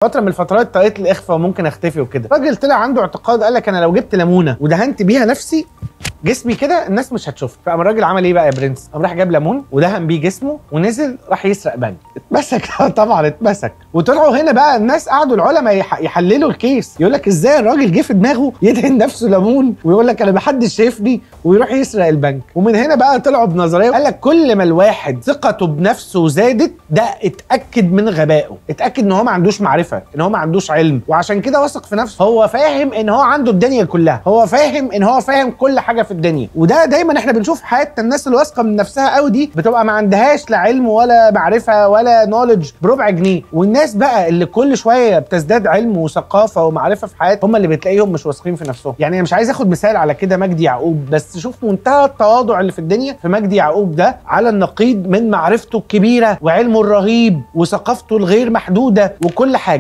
فترة من الفترات طريقه الاخفاء وممكن اختفي وكده. راجل طلع عنده اعتقاد، قال لك انا لو جبت ليمونه ودهنت بيها نفسي جسمي كده الناس مش هتشوفني. فقام الراجل عمل ايه بقى يا برنس؟ قام راح جاب ليمون ودهن بيه جسمه ونزل راح يسرق بنك. اتمسك طبعا اتمسك. وطلعوا هنا بقى الناس قعدوا العلماء يحللوا ال case، يقول لك ازاي الراجل جه في دماغه يدهن نفسه ليمون ويقول لك انا محدش شايفني ويروح يسرق البنك. ومن هنا بقى طلعوا بنظرية، قال لك كل ما الواحد ثقته بنفسه زادت ده اتاكد من غبائه، اتاكد ان هو ما عندوش معرفة، ان هو ما عندوش علم، وعشان كده واثق في نفسه، هو فاهم ان هو عنده الدنيا كلها، هو فاهم ان هو فاهم كل حاجة في الدنيا. وده دايما احنا بنشوف حياتنا الناس اللي واثقة من نفسها قوي دي بتبقى ما عندهاش لا علم ولا معرفة ولا knowledge بربع جنيه، والناس بقى اللي كل شوية بتزداد علم وثقافة ومعرفة في حياتهم هم اللي بتلاقيهم مش واثقين في نفسهم. يعني انا مش عايز اخد مثال على كده مجدي يعقوب، بس شوف منتهى التواضع اللي في الدنيا في مجدي يعقوب ده، على النقيض من معرفته الكبيرة وعلمه الرهيب وثقافته الغير محدودة وكل حاجة.